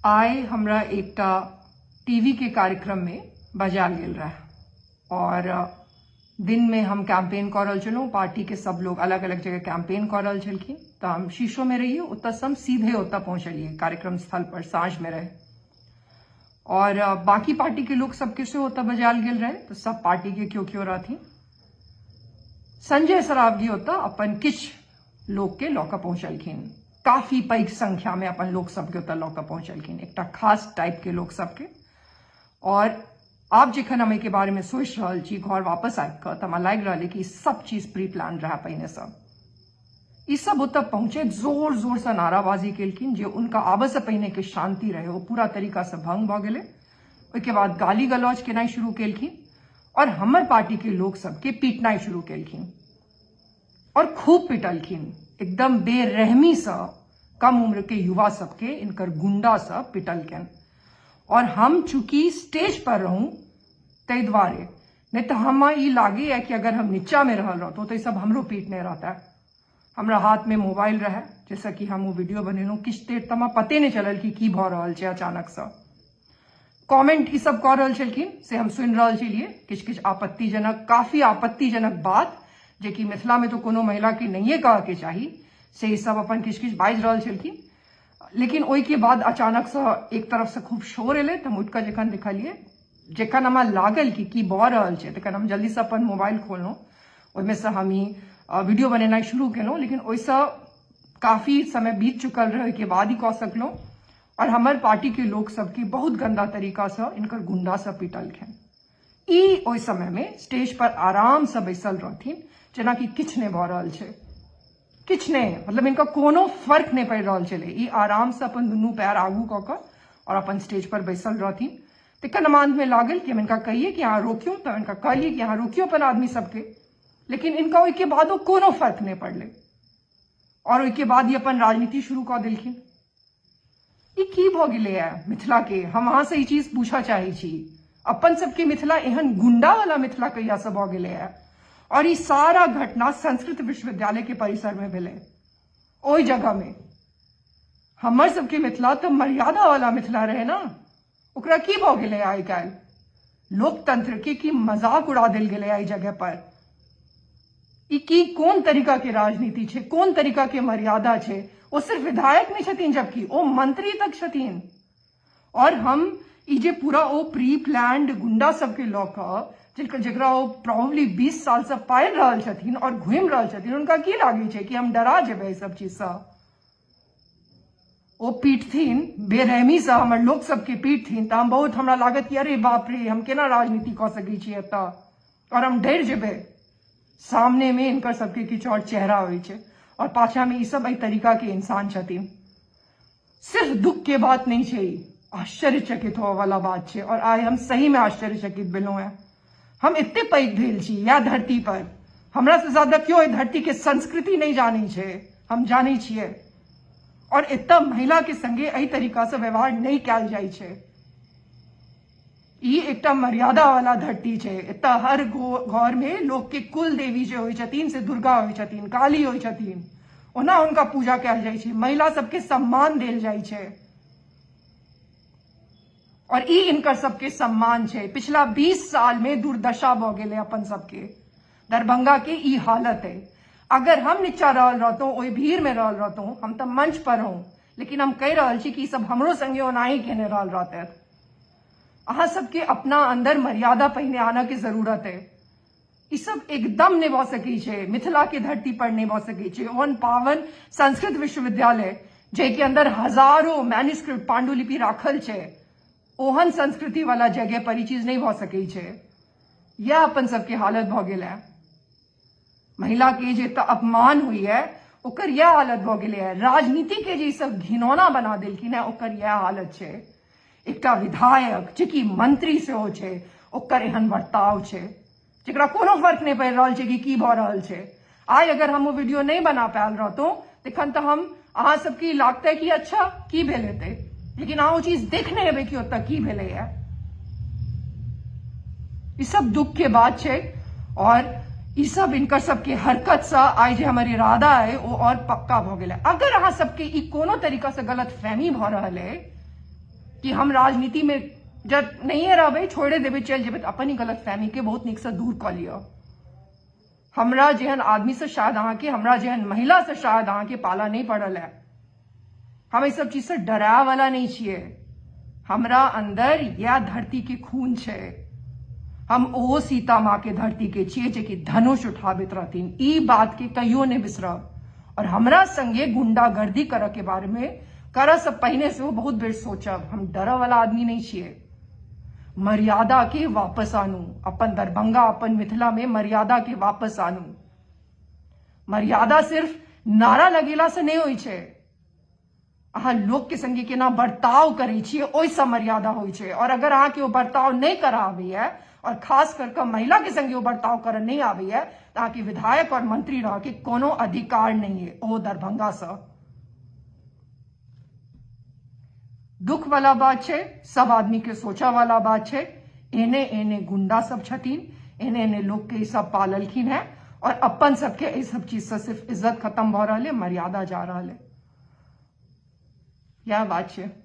आइ हमरा एकटा टीवी के कार्यक्रम में बजायल गेल रहे और दिन में हम कैंपेन कऽ रहल छलहुँ। पार्टी के सब लोग अलग अलग जगह कैंपेन कऽ रहल छलखिन, तऽ हम शीशो में रहिए, ओतऽसँ हम सीधे ओतऽ पहुँचलिए कार्यक्रम स्थल पर, साँझ में रहे। और बाकी पार्टी के लोग सबके सेहो ओतऽ बजायल गेल रहे, तऽ सब पार्टी के केओ केओ रहथिन। संजय सरावगी ओतऽ अपन किछु लोक के लऽ कऽ पहुँचलखिन, काफी पैघ संख्या में अपन लोक सबके ओतऽ लऽ कऽ पहुँचलखिन, एकटा खास टाइप के लोक सबके। और आब जखन हम एहिके बारे में सोचि रहल छी घर वापस आबि कऽ, तऽ हमरा लागि रहल अइ कि सब चीज प्री प्लान रहै पहिनेसँ। ई सब ओतऽ पहुँचे जोर जोर से नाराबाजी केलखिन, जे उनका आबऽ से पहिने के शांति रहे ओ पूरा तरीका से भंग भऽ गेलै। ओहिके बाद गाली गलौज केनाइ शुरू केलखिन और हमर पार्टी के लोक सबके पीटनाइ शुरू केलखिन और खूब पिटलखिन, एकदम बेरहमी से कम उम्र के युवा सबके इनकर गुंडा सब पिटलखिन। और हम चूंकि स्टेज पर रहूं ताहि दुआरे, नहीं तो हमें ई लागे कि अगर हम नीचा में रहल रहतों तो सब हमरो पीटने रहता है। हमरा हाथ में मोबाइल रहे, जैसा कि हम वो वीडियो बनेलहुँ, किछु देर तऽ हमरा पते नहीं चलल कि की भऽ रहल छै। अचानक से कमेंट ई सब कऽ रहल छलखिन से हम सुनि रहल छलियै, किछु किछु आपत्तिजनक, काफी आपत्तिजनक बात जे कि मिथिला में तो कोनो महिला के नहिए कहऽ के चाही, से ई सब अपन किछु किछु बाजि रहल छलखिन। लेकिन ओहिके बाद अचानक से एक तरफ से खूब शोर एलै, तऽ हम उठि कऽ जखन देखलियै, जखन हमरा लागल कि की भऽ रहल छै, तखन हम जल्दीसँ अपन मोबाइल खोललहुँ, ओहिमे से हम ई वीडियो बनेनाइ शुरू केलहुँ। लेकिन ओहिसँ काफी समय बीत चुकल रहै, ओहिके बाद ही कऽ सकलहुँ। और हमर पार्टी के लोक सबके बहुत गंदा तरीका से इनकर गुंडा सब पिटलखिन। ई ओहि समय में स्टेज पर आराम से बैसल रहथिन, जेनाकि किछु नहि भऽ रहल छै, किछु नहि, मतलब इनका कोनो फर्क नहि पड़ि रहल छलै। ई आराम से अपन दुनू पैर आगू कऽ कऽ और अपन स्टेज पर बैसल रहथिन। तखन हम अंत में लागल कि हम इनका कहिए कि अहाँ रोकियो, तऽ इनका कहलिए कि अहाँ रोकियो अपन आदमी सबके, लेकिन इनका ओहिके बादो कोनो फर्क नहि पड़लै और ओहिके बाद ई अपन राजनीति शुरू कऽ देलखिन। ई की भऽ गेलैए मिथिला के? हम अहाँ से ई चीज पूछऽ चाहै छी, अपन सबके मिथिला एहन गुंडा वाला मिथिला कहिया से भऽ गेलैए? और ई सारा घटना संस्कृत विश्वविद्यालय के परिसर में भेलै, ओहि जगह में। हमर सबके मिथिला तऽ मर्यादा वाला मिथिला रहे ना, ओकरा की भऽ गेलै आइ काल्हि? लोकतंत्र के की मजाक उड़ा देल गेलै एहि जगह पर? ई की कोन तरीका के राजनीति छै, कोन तरीका के मर्यादा छै? ओ सिर्फ विधायक नहीं छथिन, जबकि ओ मंत्री तक छथिन। और हम ई जे पूरा ओ प्री प्लान्ड गुंडा सबके लऽ कऽ, जकरा ओ प्रोबेबली 20 साल से पालि रहल छथिन और घूमि रहल छथिन, हुनका की लागै छै कि हम डरा जेबै एहि सब चीजसँ? ओ पीटथिन बेरहमीसँ हमर लोक सबके पीटथिन तऽ हम बहुत, हमरा लागत कि अरे बाप रे, हम केना राजनीति कऽ सकै छी एतऽ, और हम डरि जेबै। सामने में इनकर सबके किछु और चेहरा होइ छै और पाछा में ई सब एहि तरीका के इंसान छथिन। सिर्फ दुख के बात नहीं छै, आश्चर्यचकित होवे वाला बात छै। और आइ हम सही में आश्चर्यचकित भेलहुँ हैं। हम एते पैघ भेल छी या धरती पर, हमरा से ज्यादा क्यों एहि धरती के संस्कृति नहीं जानै छै, हम जानै छियै। और एतऽ महिला के संगे एहि तरीका से व्यवहार नहीं कयल जाइ छै। ई एकटा मर्यादा वाला धरती छै। एतऽ हर घर में लोक के कुल देवी जे होइ छथिन से दुर्गा होइ छथिन, काली होइ छथिन, ओना हुनका पूजा कयल जाइ छै, महिला सबके सम्मान देल जाइ छै और ई इनकर सबके सम्मान छै। पिछला 20 साल में दुर्दशा भऽ गेलै अपन सबके, दरभंगा के ई हालत है। अगर हम नीचा रहल रहतहुँ, ओहि भीड़ में रहल रहतहुँ, हम तऽ मंच पर रहूँ, लेकिन हम कहि रहल छी कि ई सब हमरो संगे ओनाही केने रहल रहतै। अहाँ सबके अपना अंदर मर्यादा पहिने आनऽ के जरूरत है। ई सब एकदम नहीं भऽ सकै छै, मिथिला के धरती पर नहीं भऽ सकै छै। ओहन पावन संस्कृत विश्वविद्यालय जाहिके अंदर हजारों मैन्यूस्क्रिप्ट पांडुलिपि राखल छै, ओहन संस्कृति वाला जगह पर ई चीज नहीं भऽ सकै छै। यह अपन सबके हालत भऽ गेल है। महिला के जे तऽ अपमान हुई है ओकर यह हालत भऽ गेलै है। राजनीति के जे सब घिनौना बना देलखिन है ओकर यह हालत छै। एकटा विधायक जे कि मंत्री सेहो छै ओकर एहन बर्ताव छै, जकरा कोनो फर्क नहीं पड़ि रहल छै कि की भऽ रहल छै। आइ अगर हम ओ वीडियो नहीं बना पायल रहतहुँ तखन तऽ हम अहाँ सबके लागतै कि अच्छा की भेल हेतै, लेकिन अहाँ ओ चीज देखने हेबै कि ओतऽ की भेलैया। ई सब दुख के बात छै और ई सब इनकर सबके हरकत से आइ जे हमर इरादा है ओ और पक्का भऽ गेलै। अगर अहाँ सबके ई कोनो तरीका से गलत फहमी भऽ रहल है कि हम राजनीति में जब नहिए रहबै, छोड़े देबै, चलि जेबै, तऽ अपन ही गलतफहमी के बहुत नीकसँ दूर कऽ लिअ। हमरा जेहन आदमी से शायद अहाँके, हमरा जेहन महिला से शायद अहाँके पाला नहि पड़ल है। हम एहि सब चीज से डराय वाला नहीं छियै। हमरा अंदर यह धरती के खून छै। हम ओ सीता माँ के धरती के छियै जे कि धनुष उठाबैत रहथिन। ई बात के कहियो नहि बिसरब। और हमरा संगे गुंडागर्दी करऽ के बारे में करऽ से पहिने से बहुत बेर सोचब। हम डरऽ वाला आदमी नहीं छियै। मर्यादा के वापस आनू, अपन दरभंगा, अपन मिथिला में मर्यादा के वापस आनू। मर्यादा सिर्फ नारा लगेला से नहीं होइ छै। अहाँ लोक के संगे केना बर्ताव करै छियै ओहिसँ मर्यादा होइ छै। और अगर अहाँके ओ बर्ताव नहि करऽ आबैया, और खास कर कऽ महिला के संगे ओ बर्ताव करऽ नहि आबैया, तऽ अहाँके विधायक और मंत्री रहऽ के कोनो अधिकार नहीं है ओ दरभंगा सँ। दुख वाला बात छै, सब आदमी के सोचा वाला बात छै। एने एने गुंडा सब छथिन, एने एने लोक के ई सब पाललखिन है, और अपन सबके एहि सब चीज से सिर्फ इज्जत खत्म भऽ रहल है, मर्यादा जा रहल है। यह बात छै।